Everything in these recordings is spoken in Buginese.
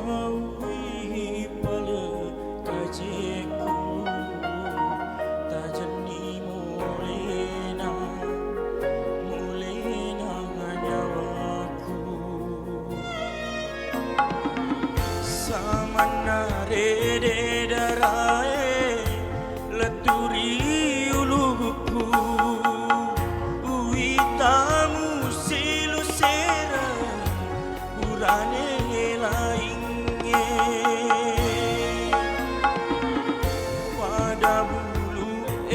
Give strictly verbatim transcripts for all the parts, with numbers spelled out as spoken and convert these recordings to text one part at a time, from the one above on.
Maui pale kajeku, tajenni mulena, mulena nyawaku. Samanna rede darae lettu ri uluku, uwitamu silu sera burane laingnge. Pada bulu e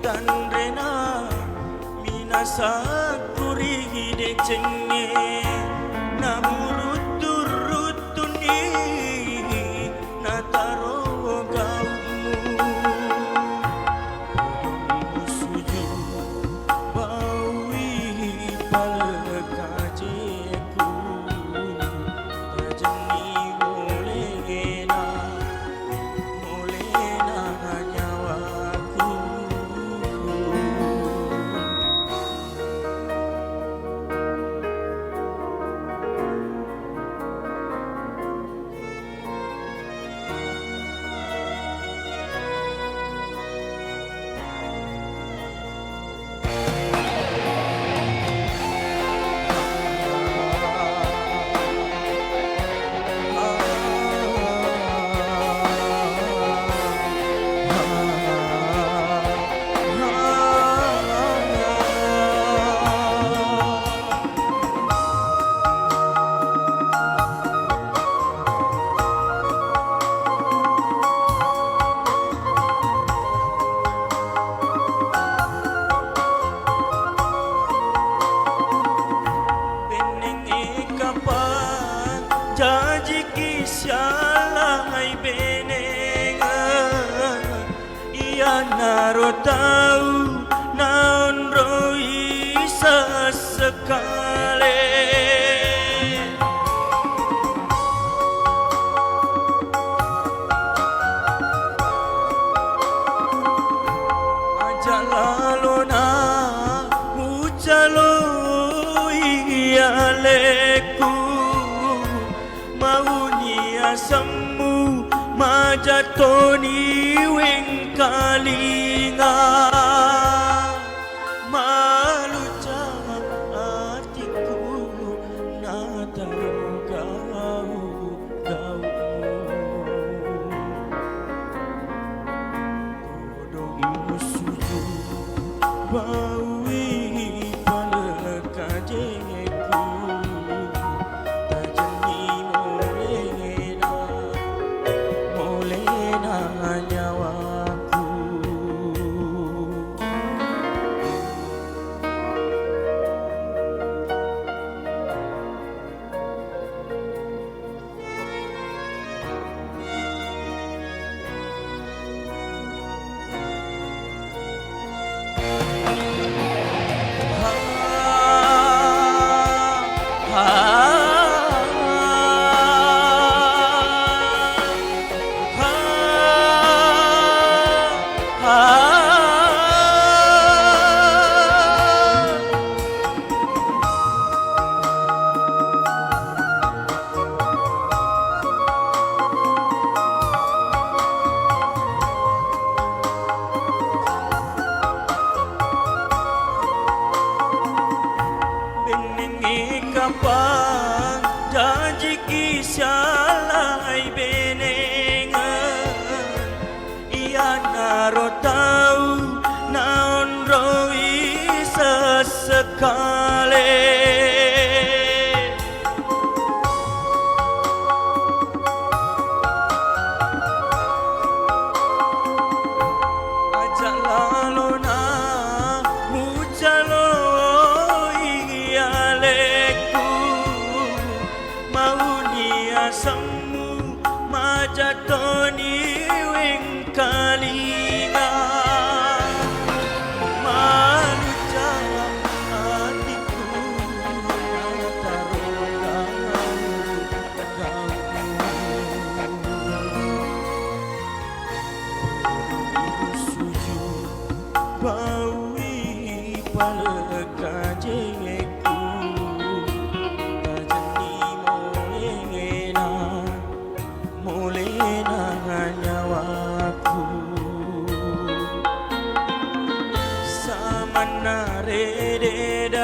tanrena, minasa kuri decengnge, namuruttu-ruttuni nataro gaumu. Sujud bawi palekajeku, tajenni mulena, mulena nyawaku. Bennengnge kapang jajiki sialai benengeng. Iyanaro tau naonroi sessekale. Aja lalona ucaloi alekku. Mauni asemmu, maja toni wengkalinga. Maluca atiku, nataro gau-, gaumu. Dong sujud bawi palekajeku, tajenni molena, molena nyawaku. Bennengngi kapang jajiki sialai benengeng. Iyanaro tau naonroi sessekale. Aja lalona mucaloi alekku. Mauni asemmu, maja toni wengkalinga.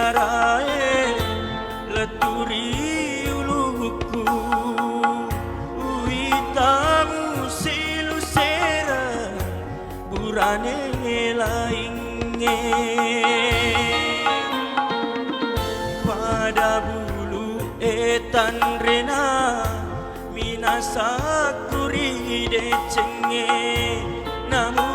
Arae lettu ri ulukku, uwitamu silu sera burane laingnge. Pada bulu e tanrena minasakku ri decengnge, namu